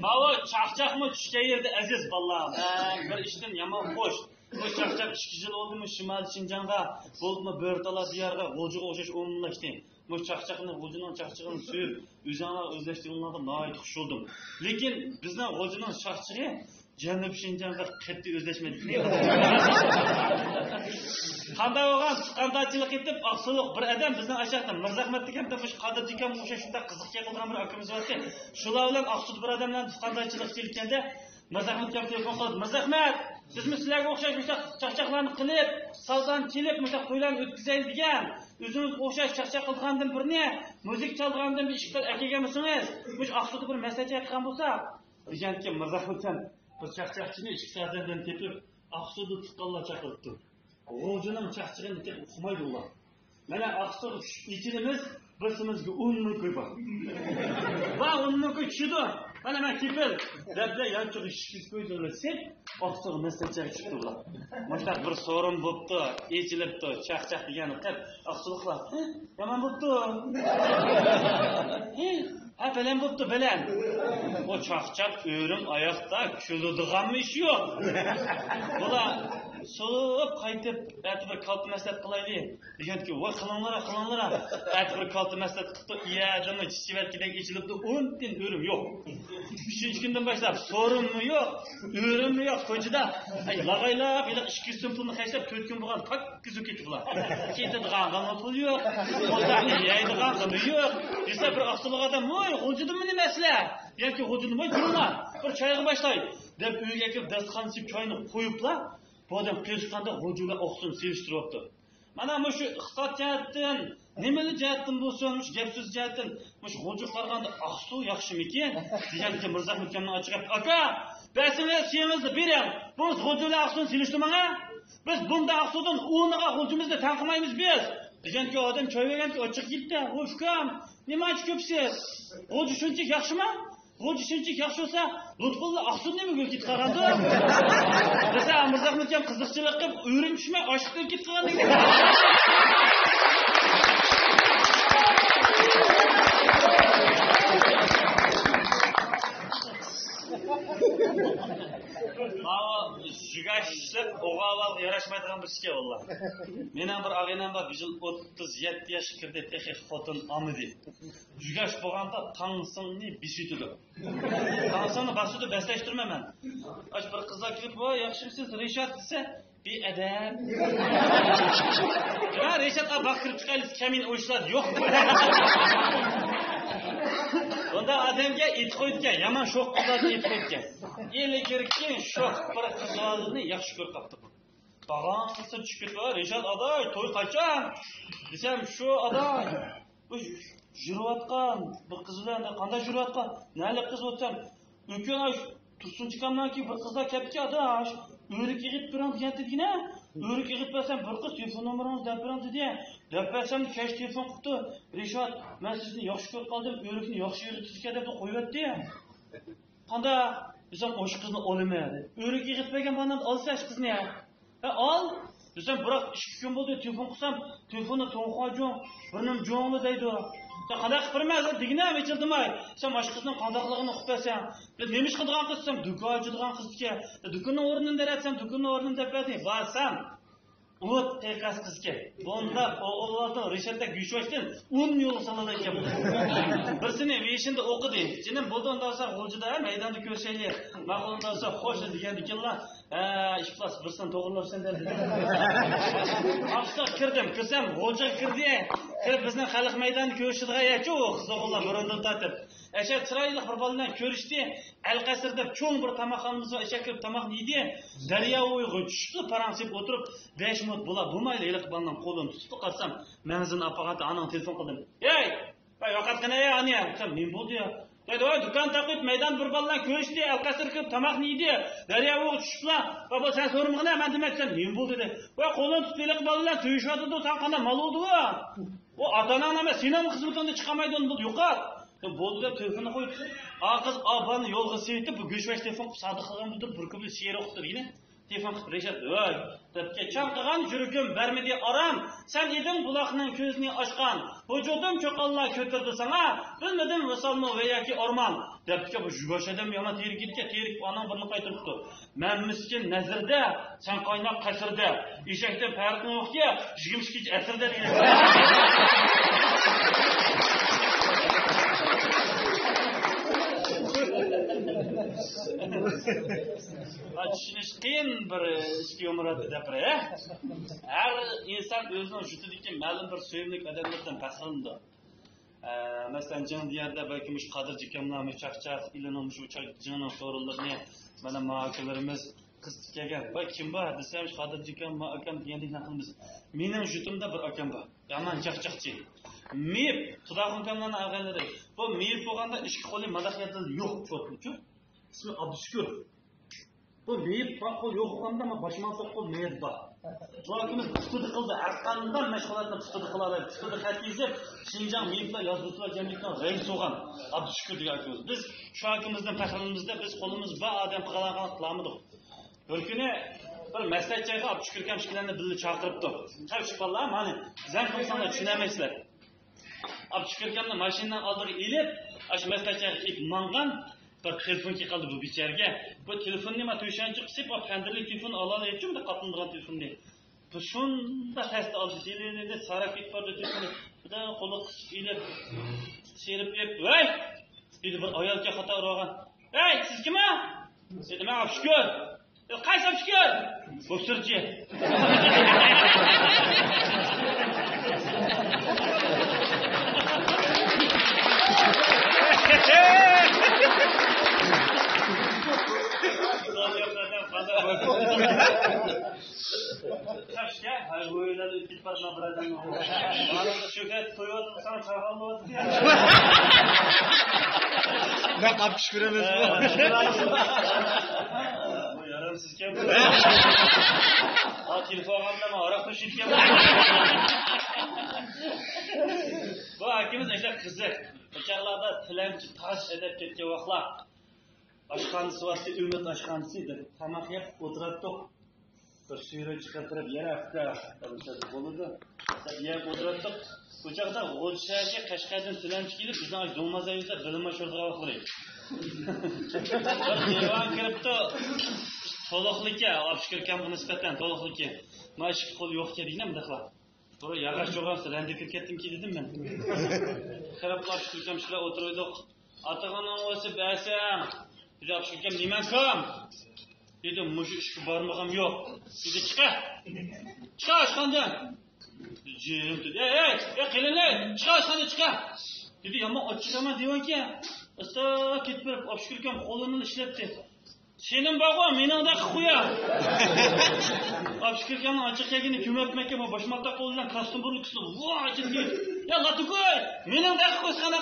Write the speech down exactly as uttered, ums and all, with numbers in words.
ماۋۇ چاقچاقمۇ چۈشكەن يېرىدە ئەزىز بالىلار. مەن بىر ئىشتىن يامان خوش. بۇ چاقچاق ئىككى يىل ئالدىمۇ شىمالىي شىنجاڭغا، بولۇپمۇ بۆرتالا دىيارغا غۇلجىغا ئوخشاش ئومۇملاشتى. بۇ چاقچاقنى، غۇلجىنىڭ چاقچىقىنى سۆيۈپ، ئۆزۈڭلار ئۆزلەشتۈرگىنىڭلارغا ناھايىتى خۇش بولدۇم. لېكىن بىزنىڭ غۇلجىنىڭ چاقچىقى جەنۇبىي شىنجاڭغا قەتئىي ئۆزلەشمەيدىكەن. قانداق بولغان، تۇغقاندارچىلىق ئېتىپ، ئاقسۇلۇق بىر ئادەم بىزنىڭ ئاشاقتا مىرزاخمەت دېگەن بىر مۇشۇ قادىر دېكەمگە ئوخشاش شۇنداق قىزىق گەپ قىلىدىغان بىر ئاكىمىز بارتى. شۇلار بىلەن ئاقسۇدا بىر ئادەم بىلەن تۇغقاندارچىلىق كېلىپ كەلدى. مىرزاخمەت دېگەن تېلېفون قىلىپ، مىرزاخمەت، بىزمۇ سىلەرگە ئوخشاش مۇشۇنداق چاقچاقلارنى قىلىپ، ساۋدانى چېلىپ، مۇشۇنداق تويلارنى ئۆتكۈزەيلى دېگەن. ئۆزىڭىزگە ئوخشاش چاقچاق قىلىدىغاندىن بىرنى، مۇزىكا چالىدىغاندىن بىر ئىككى تال ئەكەلگەن بولسىڭىز، مۇشۇ ئاقسۇدا بىر مەسلىھەت چايقىغان بولساق. دېگەنتى مىرزاخمەتجان بىر چاقچاقچىنى ئىككى سەۋەبلەردىن تېپىپ، ئاقسۇدا تۇغقانلار چاقىرىپتۇ. غۇلجىنىڭ چاقچىقىنى تېخى ئۇقمايدۇ ئۇلار. مانا ئاقسۇغا چۈشۈپ ئېچىلىمىز، بىر سېمىزگە ئون مىڭ كوي بار. بار ئون مىڭ كوي چۈشىدۇ. مانا مەن كېپىل دەپ بىلەن يانچۇقى ئىككى يۈز كوي دوللار سېلىپ، ئاقسۇغا مەسلىھەت چايغا چىقتى ئۇلار. مۇشۇنداق بىر سورۇن بوپتۇ، ئېچىلىپتۇ، چاقچاق دېگەننى قىپ، ئاقسۇلۇقلار، ھە، يامان بوپتۇ. ھە، ھە، بەلەن بوپتۇ، بەلەن. ئۇ چاقچاق ئۆرۈم ئاياقتا كۈلىدىغانمۇ ئىش يوق. بۇلار سولۇپ قايتىپ، ئەتە بىر كالتە مەسلىھەت قىلايلى دېگەنتىكى، ۋاي، قىلىڭلارا، قىلىڭلارا. ئەتە بىر كالتە مەسلىھەت قىپتۇ، ئىيەدىمۇ چىچىۋەتكىدەك ئېچىلىپتۇ، ئون تىن ئۆرۈم يوق. ئۈچىنچى كۈندىن باشلاپ سورۇنمۇ يوق، ئۆرۈممۇ يوق كوچىدا. ئەي، لاغايلاپ، ھېلىقى ئىككى يۈز سوم پۇلنى خەجلەپ، تۆت كۈن بولغان پاككىز بولۇپ كېتىپلا. كېتىدىغانغىمۇ پۇل يوق، ئوچاقنى يەيدىغانغىمۇ يوق دېسە، بىر ئاقسۇلۇق ئادەم، ۋاي، غۇلجىدىمۇ نېمە مەسىلە؟ ياكى غۇلجىدىمۇ، ۋاي، تۇرۇڭلار، بىر چايغا باشلاي دەپ، ئۆيگە ئەكىرىپ، داستىخان ئېچىپ، چاينى قويۇپلا، بۇ ئادەم قېرىشقاندا غۇلجا بىلەن ئاقسۇنى سېلىشتۇرۇۋاپتۇ. مانا مۇشۇ ئىقتىساد جەھەتتىن، نېمىلا جەھەتتىن بولسۇن، مۇشۇ گەپ سۆز جەھەتتىن، مۇشۇ غۇلجىغا قارىغاندا ئاقسۇ ياخشىمىكىن دېگەنتى مىرزاخمەتجاننىڭ ئاچچىقى، ئاكا، بەرسىڭىز سۈيىڭىزنى بېرىڭ، بىز غۇلجا بىلەن ئاقسۇنى سېلىشتۇرماڭ ھە. بىز بۇنداق ئاقسۇدىن ئونىغا غۇلجىمىزنى تەڭ قىلمايمىز بىز دېگەنتى ئادەم چاي بەرگەنتى ئاچچىقى كېتتى. ۋوي ئۇكام، نېمانچە كۆپسىز؟ غۇلجا شۇنچىلىك ياخشىما؟ غۇلجا شۇنچىلىك ياخشى بولسا، لۇتپۇللا ئاقسۇ نېمىگە ئۆلۈپ كېتىپ قالغاندۇ؟ دېسە، ئامىرزاخمەتجان قىزىقچىلىق قىلىپ، ئۆرۈم چۈشمەي ئاچلىقتىن ئۆلۈپ كېتىپ قالغان دېگەن. ماۋۇ جۈگەشلىك ئوغۇل-ئاۋالغا ياراشمايدىغان بىر ئىشكەن، ۋاللا. مېنىڭ بىر ئاغىنەم بار، بۇ يىل ئوتتۇز يەتتە ياشقا كىردى، تېخى خوتۇن ئالمىدى. جۈگەش بولغاندا تاڭسىڭنى بېسىۋېتىدۇ. تاڭسىڭنى باسىدۇ، بەسلەشتۈرمەن مەن. ئاش بىر قىزلار كېلىپ، ۋاي، ياخشىمۇسىز، رىشات دېسە، بىئەدەپ. يا، رىشات، ئا، باق كىرىپ چىقايلى، كەمىن ئويۇشلار يوق. بۇنداق ئادەمگە ئېيتىپ قويىدىكەن، يامان شوخ قىزلارنى ئېيتىپ قويىدىكەن. ئىلگىرىكى شوخ بىر قىز بالىنى ياخشى كۆرۈپ قاپتۇ. باغلانغانسېرى چۈشۈپ كېتىپ، رىشات ئاداي، توي قاچان؟ دېسەم، شۇ ئاداي. بۇ يۈرۈۋاتقان بىر قىز بىلەن، قانداق يۈرۈۋاتقان؟ نەلىك قىز بولسام، ئۆكۈن ئاش تۇرسۇنچىكامنىڭكى بىر قىزلار كەپتىكەن، ئاداش. ئۆرۈك يىغىپ بېرىڭ دېگەنتى دېگىنە. ئۆرۈك يىغىپ بەرسەم، بىر قىز تېلېفون نومۇرىڭىزنى دەپ بېرىڭ دېدى. دەپ بەرسەم، كەچ تېلېفون قىپتۇ. رىشات، مەن سىزنى ياخشى كۆرۈپ قالدىم، ئۆرۈكنى ياخشى يىغىپسىزكەن دەپلا قويۇۋەتتى. قانداق؟ دېسەم، ئاشۇ قىزنى ئالىمەن. ئۆرۈك يىغىپ بەرگەن بالىنى ئالسا ئاشۇ قىزنى. ھە، ئال. دېسەم، بىراق ئىككى كۈن بولدى، تېلېفون قىلسام، تېلېفوندا تۇڭخۇاجۇڭ، بىرنېمە جۇڭلى دەيدۇ. سەن قانداق قىلىپ بېرىمەن؟ دېگىنە ئېچىلدىماي. دېسەم، ئاشۇ قىزنىڭ قانداقلىقىنى ئۇقۇپ بەرسەڭ. بىز نېمە ئىش قىلىدىغان قىز دېسەم، دۇكان ئاچىدىغان قىز ئىكەن. دۇكاننىڭ ئورنىنى بېرەتسەم، دۇكاننىڭ ئورنىنى دەپ بەردى. بارسام، ئوت تېقەس قىزكەن. بۇنداق ئوغۇللاردىن رىشاتتەك گۆشۋاشتىن ئون يول سالىدىكەن. بىرسىنى ۋېيشىندا ئوقۇدى. جېنىم، بولدى ئۇنداق بولسا غۇلجىدا مەيداندا كۆرۈشەيلى. ماقۇل ئۇنداق بولسا خوش دېگەندىكىنلا، ھە، ئىپلاس بىرسىنى توغرىلاپسەن دەپ. ئاپساق كىردىم، كىرسەم غۇلجىغا كىردى. كىرىپ بىزنىڭ خەلق مەيدانىدا كۆرۈشىدىغان يەرچۇ، قىز ئوغۇللار بۇرۇندىن تارتىپ. ئەشە چىرايلىق بىر بالا بىلەن كۆرۈشتى. ئەلقەسىر دەپ چوڭ بىر تاماقخانىمىز بار، ئىچىگە كىرىپ تاماقنى يېدى. دەريا بويىغا چۈشۈپلا پاراڭ سېلىپ ئولتۇرۇپ، بەش مىنۇت بولا بولمايلا ھېلىقى بالىنىڭ قولىنى تۇتۇپلا قارىسام، مەڭزىنى ئاپارغانتى، ئانىڭغا تېلېفون قىلدىم. ھەي، ۋاي، يوقاتقىنە ئانى دېسەم، نېمە بولدى يا؟ دەيدۇ، ۋاي، دۇكان تاقىپ مەيداندا بىر بالا بىلەن كۆرۈشتى، ئەلقەسىر كىرىپ تاماقنى يېدى. دەريا بويىغا چۈشۈپلا، ۋاي، بۇ سەن سورىمىغىنە، مەن دېمەك دېسەم، نېمە بولدى دەيدۇ. ۋاي، قولىنى تۇتۇپ ھېلىقى بالا بىلەن سۆيۈشۈۋاتىدۇ، ساڭا قانداق مال بولدى ئۇ؟ ئۇ ئاتا-ئاناڭ ئەمەس، سېنىڭمۇ خىزمىتىڭدىن چىقالمايدۇ، ئۇنى بولدى يوقات. بولدى دەپ تېلېفوننى قويدى. ئا قىز ئا بالىنى يولغا سېلىپ، بۇ گۆشۋاش تېلېفون سادىق قىلغان بىر كۇپلېت شېئىر ئوقۇپ تۇرۇپ، يەنە تېلېفون قىلىپ رىشات، ۋاي، دەپتىكەن، چاقنىغان يۈرىكىم بەرمىدى ئارام، سەن ئىدىڭ بۇلاقنىڭ كۆزىنى ئاچقان، ۋۇجۇدۇم چوققانلا كۆتۈردى ساڭا، بىلمىدىم ۋىسالمۇ ۋە ياكى ئارمان، دەپتىكەن. بۇ يۇۋاش ئادەم يامان تېرىكىدىكەن، تېرىكىپ ئانام بۇرنىنى قايتۇرۇپتۇ. مەن مىسكىن نەزىردە، سەن قايناق قەسىردە، ئېشەكتىن پەرقىڭ يوقكەن، يىگىرمە ئىككىنچى ئەسىردە دېگەن. ھا، چۈشىنىش قىيىن بىر ئىككى يۇمۇر دەپ بېرەي. ھەر ئىنسان ئۆزىنىڭ ژۇتىدىكى مەلۇم بىر سۆيۈملۈك ئادەملىرىدىن پەخىرلىنىدۇ. ئە، مەسىلەن، جىڭ دىياردا بەلكى مۇشۇ قادىر جىكاملار، مۇشۇ چاقچاق، ئىلىنىڭ مۇشۇ چاق-، جىڭنىڭ سورۇنلىرىنى مانا ما ئاكىلىرىمىز قىزىتىپ كەلگەن. ۋاي، كىم بار دېسەم، مۇشۇ قادىر جىكام، ما ئاكام دېگەندەك نەقىلمىز. مېنىڭ ژۇتۇمدا بىر ئاكام بار. يامان چاقچاقچى. مېيىپ، تۇداخۇن ئاكاملارنىڭ ئاغىنىلىرى. بۇ مېيىپ بولغاندا ئىككى قولى مانداق يەردە يوق، چوتلىچۇ. ئىسمى ئابدۇشۈكۈر. بۇ مېيىپ بار قول يوق بولغاندا، ما باشىما توق قول مېيىپ بار. بۇ ئاكىمىز پۇتىدا قىلدى، ھەر قانداق مەشغۇلاتنى پۇتىدا قىلالايدۇ. پۇتىدا خەت يېزىپ، شىنجاڭ مېيىپلەر يازغۇچىلار جەمئىيىتىنىڭ رەئىسى بولغان ئابدۇشۈكۈر دېگەن ئاكىمىز. بىز شۇ ئاكىمىزدىن پەخىرلىنىمىزدە، بىز قولىمىز بار ئادەم قىلالىغان قىلالمىدۇق. بىر كۈنى بىر مەسلىھەت جايىغا ئابدۇشۈكۈر ئاكام ئىككىلەننى بىللە چاقىرىپتۇ. قايسى بالىلار، مانا، زەڭ قىلساڭلار چۈشىنەلمەيسىلەر. ئابدۇشۈكۈر ئاكامنى ماشىنىنىڭ ئالدىغا ئېلىپ، ئاشۇ مەسلىھەت جايىغا ئېلىپ ماڭغان. بىر تېلېفون كېلىپ قالدى بۇ بىچارىگە. بۇ تېلېفوننى ما تۆشەنچە قىسىپ، ئا، پەندىرلىك تېلېفون ئالالىدىچۇ، بۇنداق قاتلىنىدىغان تېلېفوننى. بۇ شۇنداق تەستە ئالدى، سېلىنى ساراپ كېتىپ بارىدۇ تېلېفوننى. بىردەم قولىغا قىسىپ ئېلىپ، سېلىپ ئېلىپ، ۋەي! دېدى بىر ئايالكەن خاتا ئۇرۇۋالغان. ھەي، سىز كىم ئۇ؟ دېدى، مەن ئابدۇشۈكۈر. قايسى ئابدۇشۈكۈر؟ بوكسورچى. شۆھرەت تويۇۋاتىدۇ، ساڭا چاغان بولۇۋاتىدۇ. نەق ئابدۇشۈكۈر ئەمەسمۇ؟ بۇ يارامسىزكەن بۇ. ھا، تېلېفون ئالغاندا مەن ھاراق توشۇيدىكەن. بۇ ئاكىمىز ئەشە قىزىق. بۇ چاغلاردا تىلەمچى تاش ئەدەپ كەتكەن ۋاقىتلار. ئاشخانىسى بارتى، ئۈمىد ئاشخانىسى دەپ تاماق يەپ ئولتۇراتتۇق. بىر سۈرە چىقىپ بېرىپ، يەنە ھەپتە بولىدۇ دەپ يەپ ئولتۇراتتۇق. بۇ چاغدا غۇلجا شەھەرگە قەشقەردىن تىلەمچى كېلىپ، بىزنىڭ ئاشۇ دولما زايىمىزدا بىلىم ئاشۇرىدىغان ۋاقىت. بىر دىۋان كىرىپتۇ. تولۇقلۇقى، ئابدۇشۈكۈر ئاكامغا نىسبەتەن تولۇقلۇقى. ما ئىشىك قول يوق ئىكەن دېگىنە مۇنداقلار. بۇ ياغاچ چوغان رەندە كىرىپ كەتتىمكى دېدىم مەن. كىرىپ ئابدۇشۈكۈر ئاكام شۇلار ئولتۇرۇۋىدۇق. ئاتىغىنىڭ بولسا بەرسەڭ. دېدى ئابدۇشۈكۈر ئاكام، نېمەڭ كام؟ دېدىم، مۇشۇ ئىشقا بارمىغۇم يوق. دېدى، چىقە. چىقە ئاشخانىدىن. جىم تۇردى. ئەي، ئەي، ئەي، قېلىن، ئەي، چىقە ئاشخانىدىن، چىقە. دېدى، يامان ئاچچىقىمەن دېۋانكەن. ئاستا كېتىپ بېرىپ، ئابدۇشۈكۈر ئاكام قولىنى ئىشلەتتى. سېنىڭ بارغۇ، مېنىڭدەك قۇيا. ئابدۇشۈكۈر ئاكامنىڭ ئاچچىق كەلگىنى كۆمۈپ ئەتمەككە، بۇ باشمالتاق قولى بىلەن كاستىن بۇرنى قىسىپ، ۋاي، كېتىپ. يا لاتۇكۇي، مېنىڭدەك قۇيا سانا.